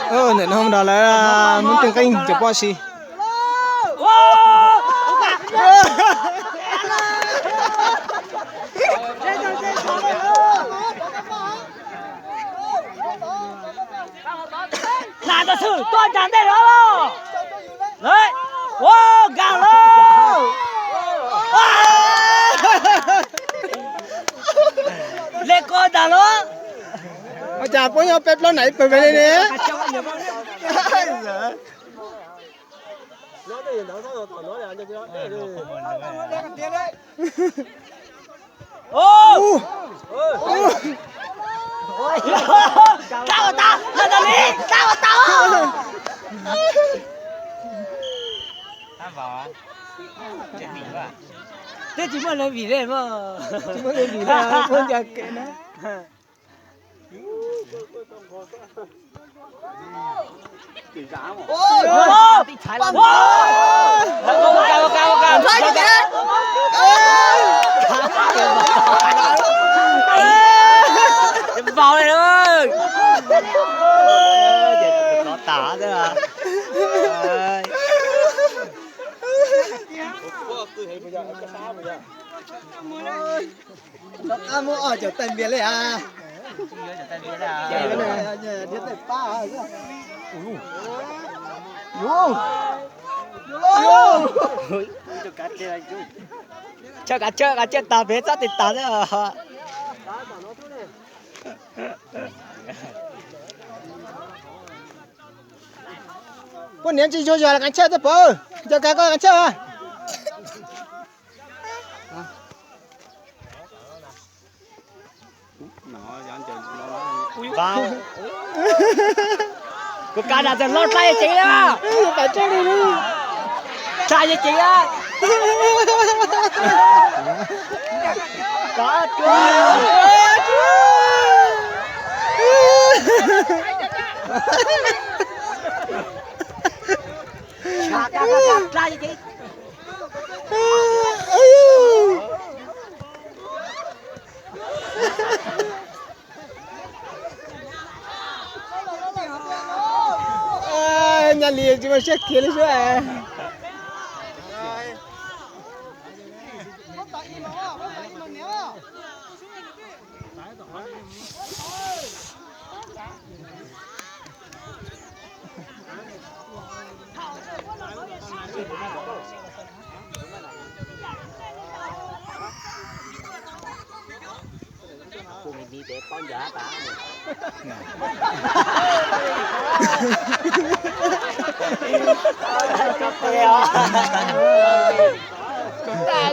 Ntawm no nrog lawv muab tej nqeeb cov pob si. Nas ntawd xwb tuaj nram ntej lawm los. Ua nkag lawm. Le ko ntag los. Ua cas puab nyob peb plaub nam ib pawg pem li ne? Twb tsis muaj leej vim li, tsis muaj leej vim li, muab ncaws kev na. Vau li lawm. Ces tos tas xwb. Rov qab muab ob cov tais npias li a. Thiab tais pab. Tsawg kav tsawg, kav tsawg tas pem txob tes tas xwb. Puab niam tsis tshua yog los kav tsawg tej pov, ncaws kag koj kav tsawg. Kuv kav dam txawm los dlai ceev li. Dlai ceev a. Nyaj li tsis muaj siab khiav li sub.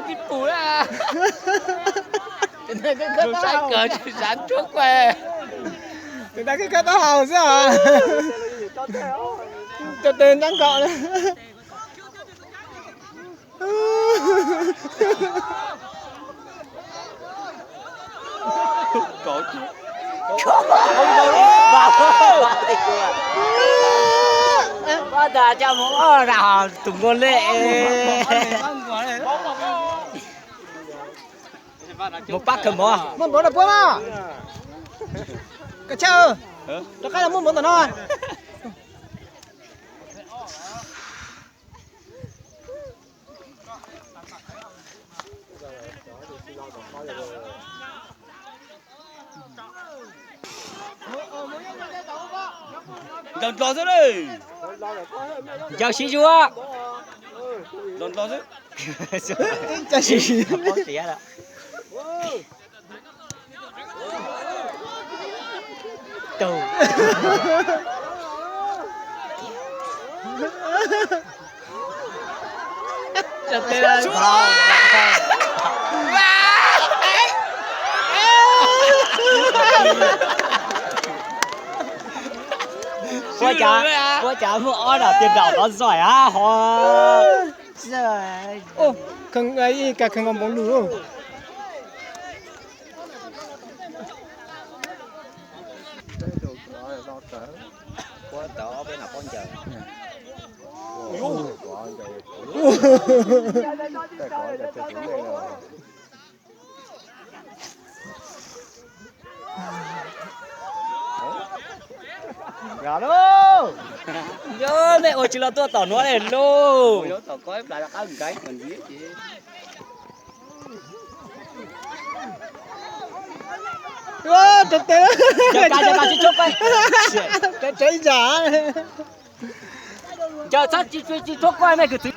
Tsis pum na. Saib kawg tsis xav tsuab kuaj. Tus tag kis koj taub hau xwb os. Cov tes ntab nkaum li. Pab tas coj mus ob rau tus nkuaj lej. Mus pab khaws mov. Muaj npov na puab na. Koj tshaj, rov qab los muaj npov ntawm no. Ncaws nto xwb. Ncaws sib zuag. Nto nto xwb. Ncaws sib zuag. Ua cas muaj ob dam tiag dam tod zoj hov. Ib kas khaws nkaus npoo lug. Yog lauj. Yog nej ua tsis los tuaj tom nuav le lauj. Tsev, tsev, tsev, tsev, tsev, txhob tsis tsis tshua quaj me kwv txiv.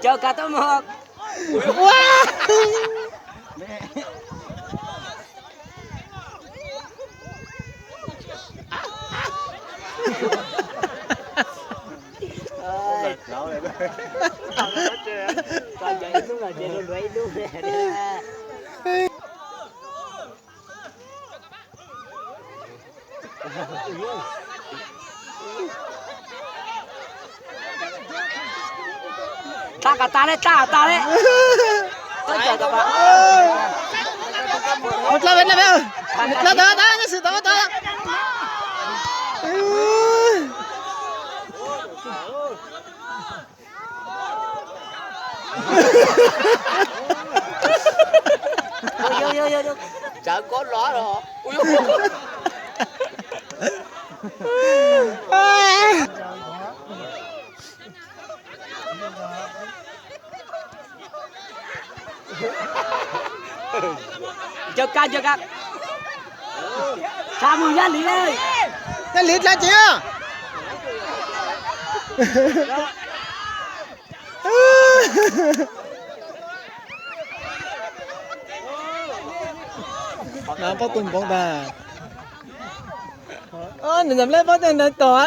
Cov kav tau mog. Tag, tag, tag, tag, tag. Dlhau, dlhau, dlhau, dlhau, dlhau, dlhau. Tsawv kob los los. Ncaws ka, ncaws ka. Tsa mus Nyab Lis. Nyab Lis dlhau ceev. Nab pob tug npoo tas. Nws ntawm leb pob tug ntawd tom.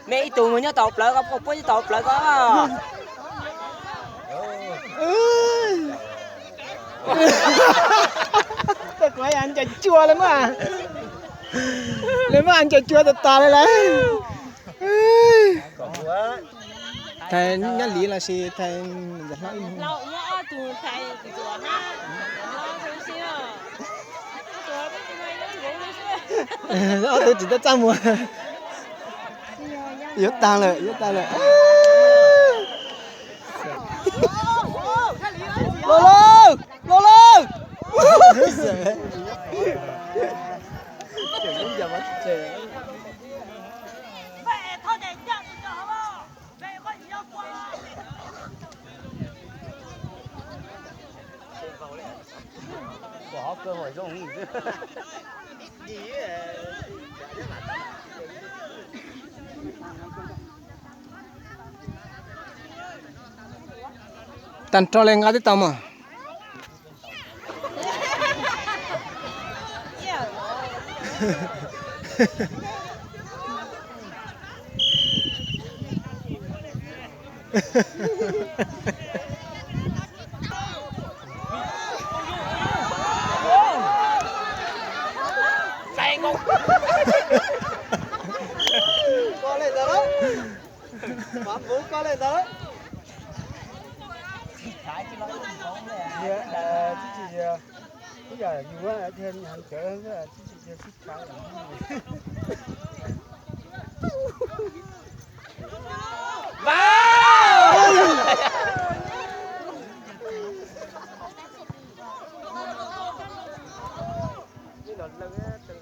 Mej ib tug mus nyob tom plawv ko, puab nyob tom plawv ko. Tej kuv ncaws cua le mas. Le mas ncaws cua tas tas le lawm. Thais Nyab Lis los sis thais Ntxawm Hlob ib hnub. Ob tug tsis tau txaj muag. Yuav tag lawm, yuav tag lawm. Los lawm, los lawm. Tag nrho li nqa tib tau mog.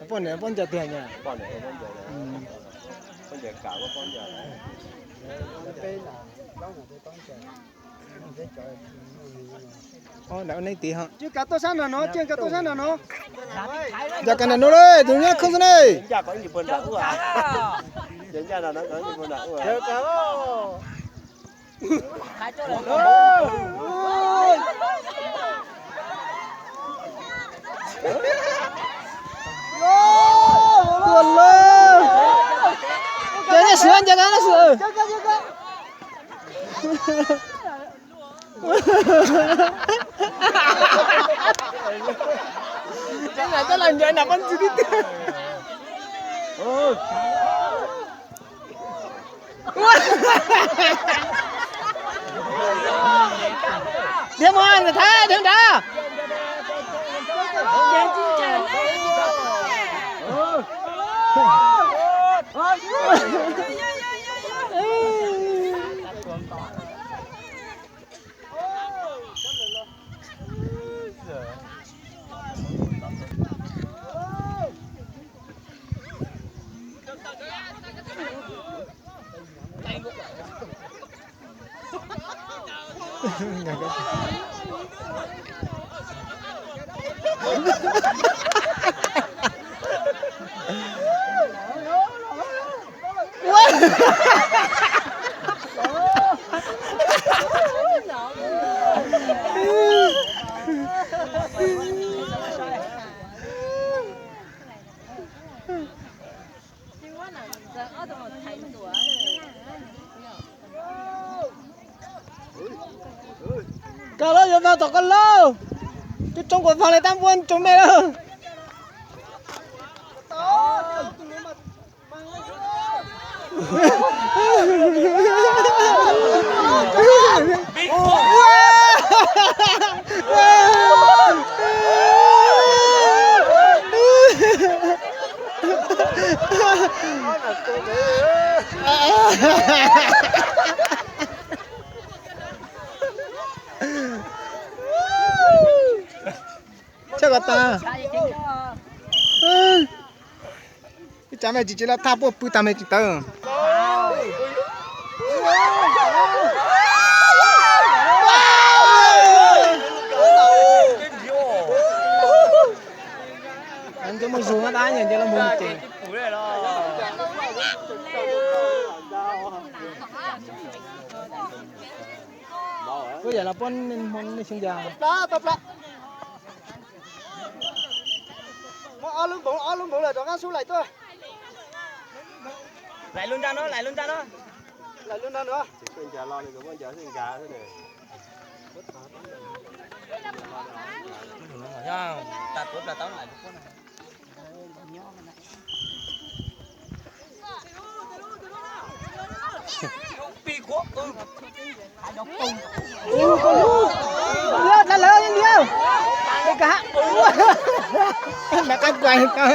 Poj niam poj ncaws tiag nyab. Ntawm nej tiv ho. Kav tuaj sab no no, Ciaj, kav tuaj sab no no. Yog kav nram no lawm, tus nyob khoob xwb ne. Tuaj lawm. Ncav nej sim, ncav nej sim. Cov nram coj los ncav nram pob ntxwg tib tiag. Dhia mus, Thab, dhia nrad. Koj lauj, yuav vag tom koj lauj. Twb tsoo kuas vag li tab npuab tsoo me lauj. Txhob kom tas. Ib tsam me tsis tsis laj thaj puaj pw tag me tsis tawv. Nco muaj zug no tab nco los mus ces. Puab yam los puab nej xyoo yas. Muaj ob lub npoov, ob lub npoov lawm rov qab sub laim tuaj. Laim lub nrab no, laim lub nrab no. Laim lub nrab no. Ua, dlaab lawm, dlaab lawm. Nag qab kuais tau.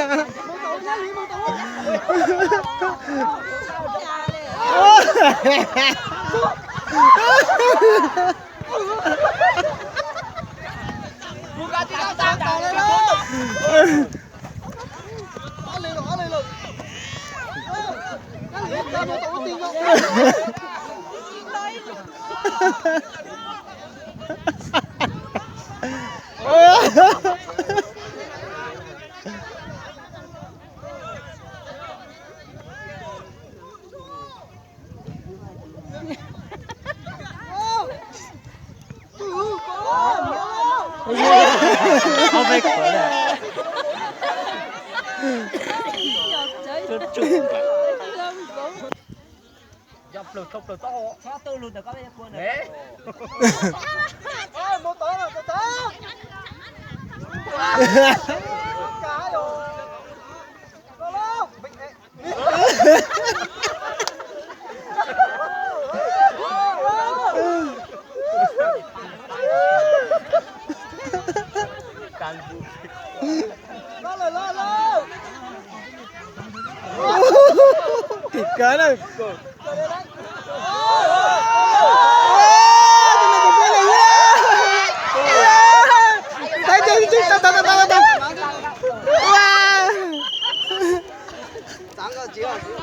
Tim kawg na.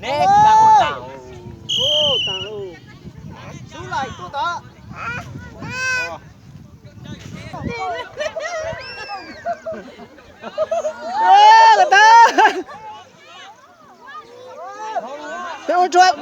Neb ka ua tas. Ua tas. Xub laim tuaj tod. Ê, lawv tag. Peb ua tsuag.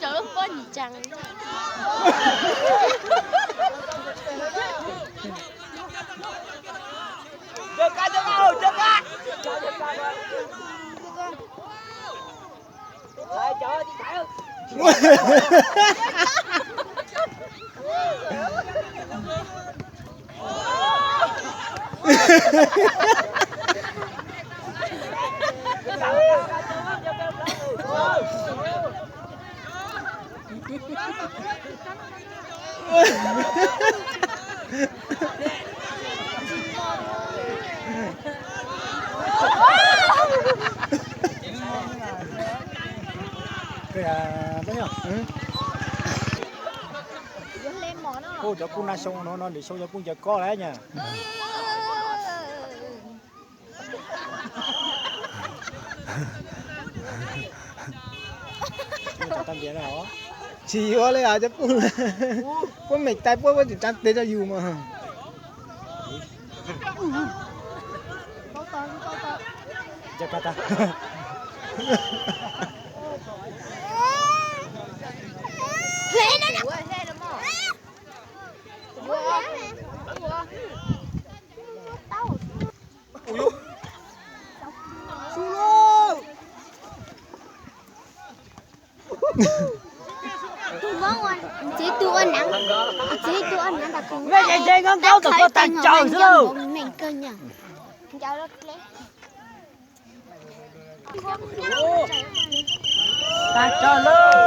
Cov lub pob nyim tsaa. Cov kuj nag xyoo no no lwm xyoo cov kuj ncaws kob lawm nyab. Tsis yuav li os cov puj, puab meem tais puab, puab tseem tsaa tes rua yus mas. Txiv tub ua naav, txiv tub ua naav ntag kuv. Neb ces nce nkauj nkauj tom koj tag caws xwb lauj. Tag caws lauj.